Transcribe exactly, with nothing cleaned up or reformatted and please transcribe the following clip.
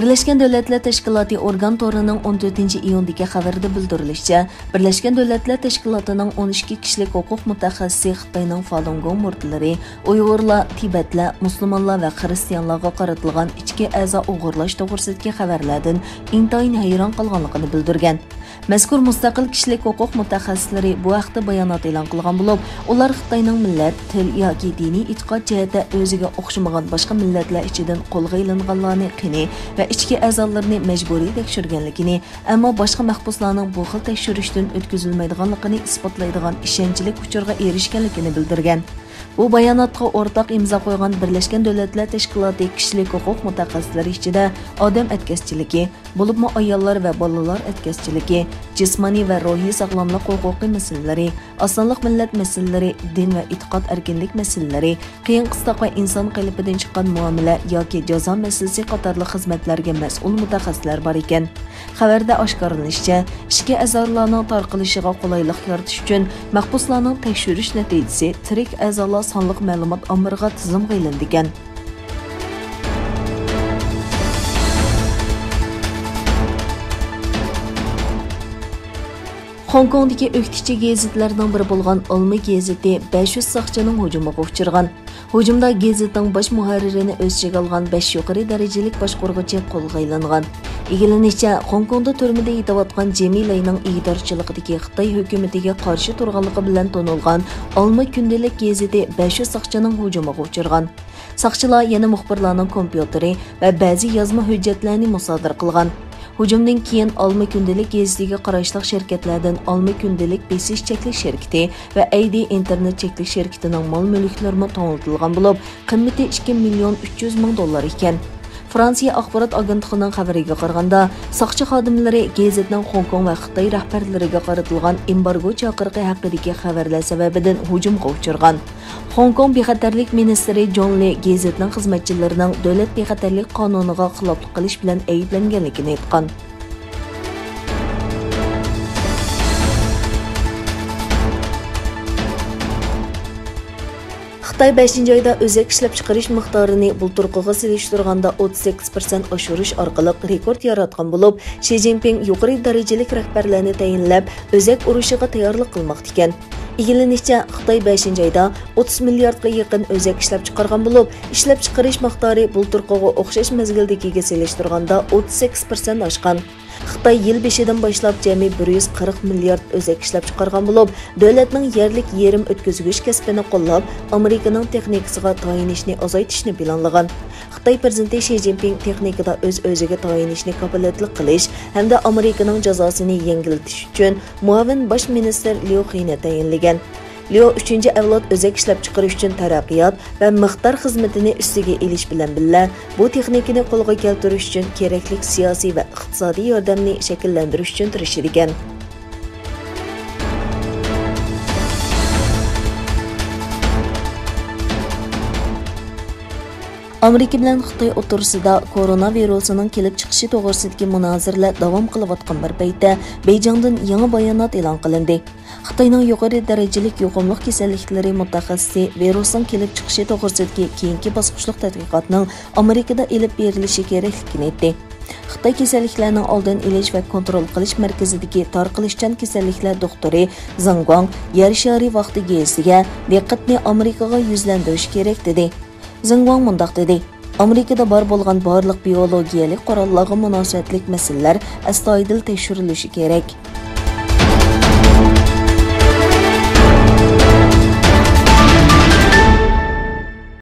بىرلەشكەن دۆلەتلەر تەشكىلاتى ئورگان تورىنىڭ ئون تۆتىنچى ئىيۇندىكى خەۋىرىدە بىلدۈرۈلۈشىچە، بىرلەشكەن دۆلەتلەر تەشكىلاتىنىڭ ئون ئىككى كىشىلىك ھوقۇق مۇتەخەسسىسى خىتاينىڭ فالۇنگوڭ مۇرىتلىرى، ئۇيغۇرلار، تىبەتلەر، مۇسۇلمانلار ۋە خىرىستىيانلارغا قارىتىلغان ئىچكى ئەزا ئوغرىلاش توغرىسىدىكى خەۋەرلەردىن ئىنتايىن ھەيران قالغانلىقىنى بىلدۈرگەن. مەزكۇر مۇستەقىل كىشىلىك ھوقۇق مۇتەخەسسىسلىرى بۇ ھەقتە بايانات ئېلان قىلغان بولۇپ، ئۇلار خىتاينىڭ مىللەت، تىل ياكى دىنىي ئېتىقاد جەھەتتە ئۆزىگە ئوخشىمىغان باشقا مىللەتلەر ئىچىدىن قولغا ئېلىنغانلارنى قېنى ۋە ئىچكى ئەزالىرىنى مەجبۇرىي تەكشۈرگەنلىكىنى، ئەمما باشقا مەھبۇسلارنىڭ بۇ خىل تەكشۈرۈشتىن ئۆتكۈزۈلمەيدىغانلىقىنى ئىسپاتلايدىغان ئىشەنچلىك ئۇچۇرغا ئېرىشكەنلىكىنى بىلدۈرگەن. بۇ باياناتقا ئورتاق ئىمزا قويغان بىرلەشكەن دۆلەتلەر تەشكىلاتى كىشىلىك ھوقۇق مۇتەخەسسىسلىرى ئىچىدە ئادەم ئەتكەسچىلىكى، بولۇپمۇ ئاياللار ۋە بالىلار ئەتكەسچىلىكى، جىسمانىي ۋە روھىي ساغلاملىق ھوقۇقى مەسىلىلىرى، ئاز سانلىق مىللەت مەسىلىلىرى، دىن ۋە ئېتىقاد ئەركىنلىك مەسىلىلىرى، قىيىن-قىستاق ۋە ئىنسان قېلىپىدىن چىققان مۇئامىلە ياكى جازا مەسىلىسى قاتارلىق خىزمەتلەرگە مەسئۇل مۇتەخەسسىسلەر بار ئىكەن. خەۋەردە ئاشكارىلىنىشىچە، ئىچكى ئەزالارنىڭ تارقىلىشىغا قولايلىق يارىتىش ئۈچۈن مەھبۇسلارنىڭ تەكشۈرۈش نەتىجىسى تىرىك ئەزالار سانلىق مەلۇمات ئامبىرىغا تىزىمغا ئېلىنىدىكەن. خوڭكوڭدىكى ئۆكتىچى گېزىتلەرنىڭ بىرى بولغان ئالما گېزىتى بەش يۈز ساقچىنىڭ ھۇجۇمىغا ئۇچرىغان. ھۇجۇمدا گېزىتنىڭ باش مۇھەررىرىنى ئۆز ئىچىگە ئالغان بەش يۇقىرى دەرىجىلىك باشقۇرغۇچى قولغا ئېلىنغان. ئىگىلىنىشىچە، خوڭكوڭدا تۈرمىدە يېتىۋاتقان جېمى لەينىڭ ئىگىدارچىلىقىدىكى خىتاي ھۆكۈمىتىگە قارشى تۇرغانلىقى بىلەن تونۇلغان ئالما كۈندىلىك گېزىتى بەش يۈز ساقچىنىڭ ھۇجۇمىغا ئۇچرىغان. ساقچىلار يەنە مۇخبىرلارنىڭ كومپيۇتېرى ۋە بەزى يازما ھۆججەتلەرنى مۇسادىرە قىلغان. ھۇجۇمدىن كېيىن ئالما كۈندىلىك گېزىتىگە قاراشلىق شىركەتلەردىن ئالما كۈندىلىك بېسىش چەكلىك شىركىتى ۋە ئەيدى ئىنتېرنېت چەكلىك شىركىتىنىڭ مال-مۈلۈكلىرىمۇ توڭلىتىلغان بولۇپ، قىممىتى ئىككى مىليون ئۈچ يۈز مىڭ دوللار ئىكەن. فرانسىيە ئاخبارات ئاگېنتلىقىنىڭ خەۋىرىگە قارىغاندا، ساقچى خادىملىرى گېزىتنىڭ خوڭكوڭ ۋە خىتاي رەھبەرلىرىگە قارىتىلغان ئېمبارگو چاقىرىقى ھەققىدىكى خەۋەرلەر سەۋەبىدىن ھۇجۇمغا ئۇچرىغان. خوڭكوڭ بىخەتەرلىك مىنىستىرى جون لى گېزىتنىڭ خىزمەتچىلىرىنىڭ دۆلەت بىخەتەرلىك قانۇنىغا خىلاپلىق قىلىش بىلەن ئەيىبلەنگەنلىكىنى ئېيتقان. خىتاي بەشىنچى ئايدا ئۆزەك ئىشلەپچىقىرىش مىقدارىنى بۇلتۇرقىغا سېلىشتۇرغاندا ئوتتۇز سەككىز پىرسەنت ئاشۇرۇش ئارقىلىق رېكورت ياراتقان بولۇپ، شى جىنپىڭ يۇقىرى دەرىجىلىك رەھبەرلەرنى تەيىنلەپ، ئۆزەك ئۇرۇشىغا تەييارلىق قىلماقتا ئىكەن. ئىگىلىنىشىچە، خىتاي بەشىنچى ئايدا ئوتتۇز مىلياردقا يېقىن ئۆزەك ئىشلەپچىقارغان بولۇپ، ئىشلەپچىقىرىش مىقدارى بۇلتۇرقىغا ئوخشاش مەزگىلدىكىگە سېلىشتۇرغاندا ئوتتۇز سەككىز پىرسەنت ئاشقان. خىتاي يىل بېشىدىن باشلاپ جەمئىي بىر يۈز قىرىق مىليارد ئۆزەك ئىشلەپچىقارغان بولۇپ، دۆلەتنىڭ يەرلىك يېرىم ئۆتكۈزگۈچ كەسپىنى قوللاپ، ئامېرىكىنىڭ تېخنىكىسىغا تايىنىشنى ئازايتىشنى پىلانلىغان. خىتاي پىرېزىدېنتى شى جىنپىڭ تېخنىكىدا ئۆز-ئۆزىگە تايىنىشنى كاپالەتلىك قىلىش ھەمدە ئامېرىكىنىڭ جازاسىنى يەڭگىللىتىش ئۈچۈن مۇئاۋىن باش مىنىستىر ليۇ خېنى تەيىنلىگەن. ليۇ ئۈچىنچى ئەۋلاد ئۆزەك ئىشلەپچىقىرىش ئۈچۈن تەرەققىيات ۋە مىقدار خىزمىتىنى ئۈستىگە ئېلىش بىلەن بىللە، بۇ تېخنىكىنى قولغا كەلتۈرۈش ئۈچۈن كېرەكلىك سىياسىي ۋە ئىقتىسادىي ياردەمنى شەكىللەندۈرۈش ئۈچۈن تىرىشىدىكەن. ئامېرىكا بىلەن خىتاي ئوتتۇرىسىدا كورونا ۋىرۇسىنىڭ كېلىپ چىقىشى توغرىسىدىكى مۇنازىرىلەر داۋام قىلىۋاتقان بىر پەيتتە، بېيجىڭدىن يېڭى بايانات ئېلان قىلىندى. خىتاينىڭ يۇقىرى دەرىجىلىك يۇقۇملۇق كېسەللىكلىرى مۇتەخەسسىسى ۋىرۇسنىڭ كېلىپ چىقىشى توغرىسىدىكى كېيىنكى باسقۇچلۇق تەتقىقاتنىڭ ئامېرىكىدا ئېلىپ بېرىلىشى كېرەكلىكىنى ئېيتتى. خىتاي كېسەللىكلەرنىڭ ئالدىنى ئېلىش ۋە كونترول قىلىش مەركىزىدىكى تارقىلىشچان كېسەللىكلەر دوختۇرى زېڭ گۇاڭ يەر شارى ۋاقتى گېزىتىگە دىققەتنى ئامېرىكىغا يۈزلەندۈرۈش كېرەك، دېدى. زېڭ گۇاڭ مۇنداق دېدى، ئامېرىكىدا بار بولغان بارلىق بىئولوگىيەلىك قوراللارغا مۇناسىۋەتلىك مەسىلىلەر ئەستايىدىل تەكشۈرۈلۈشى كېرەك.